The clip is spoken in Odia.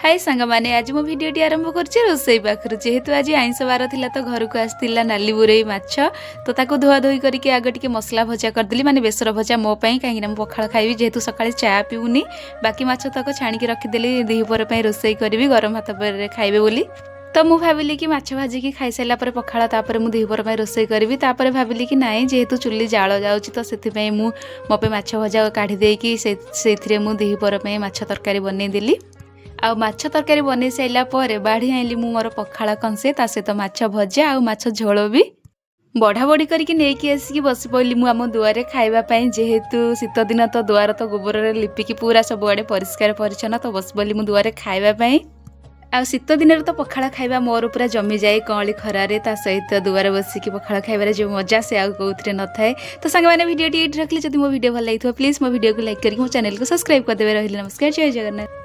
ହାଇ ସାଙ୍ଗମାନେ, ଆଜି ମୋ ଭିଡ଼ିଓଟି ଆରମ୍ଭ କରୁଛି ରୋଷେଇ ପାଖରୁ। ଯେହେତୁ ଆଜି ଆଇଁଷ ବାର ଥିଲା, ତ ଘରକୁ ଆସିଥିଲା ନାଲି ବୁରେଇ ମାଛ। ତ ତାକୁ ଧୁଆ ଧୋଇ କରିକି ଆଗ ଟିକେ ମସଲା ଭଜା କରିଦେଲି, ମାନେ ବେସର ଭଜା ମୋ ପାଇଁ, କାହିଁକିନା ମୁଁ ପଖାଳ ଖାଇବି ଯେହେତୁ ସକାଳେ ଚା ପିଉନି। ବାକି ମାଛ ତକ ଛାଣିକି ରଖିଦେଲି, ଦ୍ୱିପହର ପାଇଁ ରୋଷେଇ କରିବି, ଗରମ ଭାତ ପରେ ଖାଇବେ ବୋଲି। ତ ମୁଁ ଭାବିଲି କି ମାଛ ଭାଜିକି ଖାଇସାରିଲା ପରେ ପଖାଳ, ତାପରେ ମୁଁ ଦ୍ୱିପହର ପାଇଁ ରୋଷେଇ କରିବି। ତାପରେ ଭାବିଲି କି ନାଇଁ, ଯେହେତୁ ଚୁଲି ଜାଳ ଯାଉଛି, ତ ସେଥିପାଇଁ ମୁଁ ମୋ ପାଇଁ ମାଛ ଭଜା କାଢ଼ି ଦେଇକି ସେଇଥିରେ ମୁଁ ଦ୍ୱିପହର ପାଇଁ ମାଛ ତରକାରୀ ବନେଇଦେଲି। ଆଉ ମାଛ ତରକାରୀ ବନେଇ ସାରିଲା ପରେ ବାଢ଼ି ଆଣିଲି ମୁଁ ମୋର ପଖାଳ କଂସେ, ତା ସହିତ ମାଛ ଭଜା ଆଉ ମାଛ ଝୋଳ ବି। ବଢ଼ା ବଢ଼ି କରିକି ନେଇକି ଆସିକି ବସି ପଡ଼ିଲି ମୁଁ ଆମ ଦୁଆରେ ଖାଇବା ପାଇଁ। ଯେହେତୁ ଶୀତ ଦିନ, ତ ଦୁଆର ତ ଗୋବରରେ ଲିପିକି ପୁରା ସବୁଆଡ଼େ ପରିଷ୍କାର ପରିଚ୍ଛନ୍ନ, ତ ବସି ପଡ଼ିଲି ମୁଁ ଦୁଆରେ ଖାଇବା ପାଇଁ। ଆଉ ଶୀତ ଦିନରେ ତ ପଖାଳ ଖାଇବା ମୋର ପୁରା ଜମିଯାଏ। କଅଁଳି ଖରାରେ ତା ସହିତ ଦୁଆରେ ବସିକି ପଖାଳ ଖାଇବାରେ ଯେଉଁ ମଜା, ସେ ଆଉ କେଉଁଥିରେ ନଥାଏ। ତ ସାଙ୍ଗମାନେ, ଭିଡ଼ିଓଟି ଏଇଠି ରଖିଲି। ଯଦି ମୋ ଭିଡ଼ିଓ ଭଲ ଲାଗିଥିବ, ପ୍ଲିଜ୍ ମୋ ଭିଡ଼ିଓକୁ ଲାଇକ୍ କରିକି ମୋ ଚ୍ୟାନେଲକୁ ସବସ୍କ୍ରାଇବ୍ କରିଦେବେ। ରହିଲି, ନମସ୍କାର, ଜୟ ଜଗନ୍ନାଥ।